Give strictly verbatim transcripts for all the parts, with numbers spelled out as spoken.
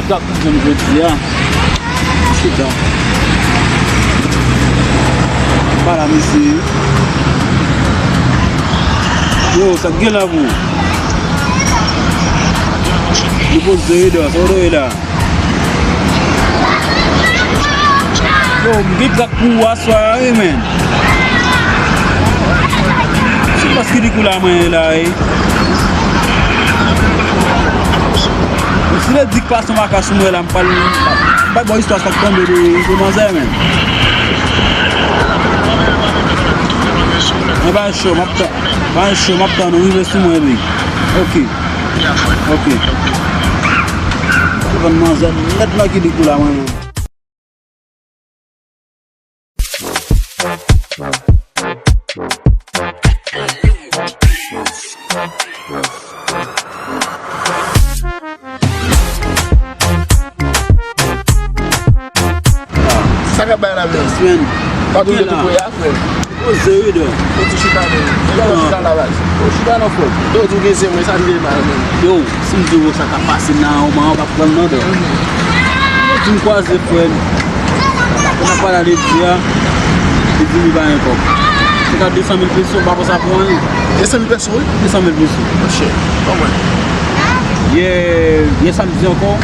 Gad, jodi a. Chita. Pa la, mesye. Yo, sa k gen la, bro? Li poze, Eda, sa w dwe la. Yo, m gen gad pou ou aswè a, wi, men. Se paske li kou la mwen la, wi. Si le dik pa sou makach mwen la, m pral, m pral ba w istwa sa k tonbe de, de manzè, men. Mwen pa cho, m ap tan-, pa cho, m ap tann ou rive sou mwen, wi. Ok. Ok. Ou konn manzè nèt nan ki dik ou la, mwen menm. Sa k ap bay la, men? Swen. Pa tou de tou ya, frè. Poze, wi, dò. Ou ti chita, men. Ou chita la, baz. Ou chita nan fòm. Yo, di w gen zen, men sa rive mal, men. Yo, si m di w sa k ap pase nan yon moman, w p ap pran nan, dò. Yo, di m kwaze, frè m. Lè n ap pale a, li di a, li di li pa gen kòb. Se ka de san mil peso, w pa pran sa pou anyen. De san mil peso, wi? De san mil peso. Monchè, kòman? Yè, yè samdi ankò,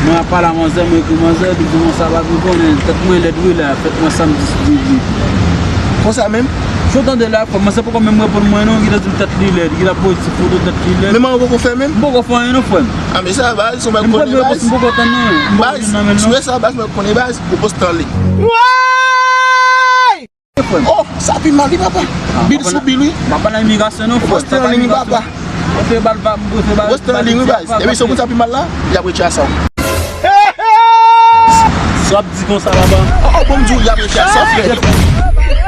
mwen ap pale a manzè, mwen ekri manzè, li di mwen sa pa vin konnen, tèt mwen lèd wi la, fèt mwen samdi sou di. Konsa menm? Si w tande la, frè m, se poko menm reponn mwen non, li ta di m tèt li lèd, li ta poze ti foto tèt li lèd. Men mwen poko fè menm? M poko fè anyen non, frè m. A, men sa, baz, se yon bagay m konnen, baz. M poko tann non. M poko vin nan men l non. Baz, sou sa, baz, mwen konnen, baz, ou poste an liy. Woy! Oh, sa pi mal wi, papa. Bil sou bil wi. M pa nan imigrasyon non, frè. Poste an liy wi, papa. Poste bal pa, poste bal. Poste an liy wi, baz. Epi se konn sa pi mal la, y ap retire sa. Sa w ap di konsa, papa. Oh, oh, bon, m di w, y ap retire sa, frè.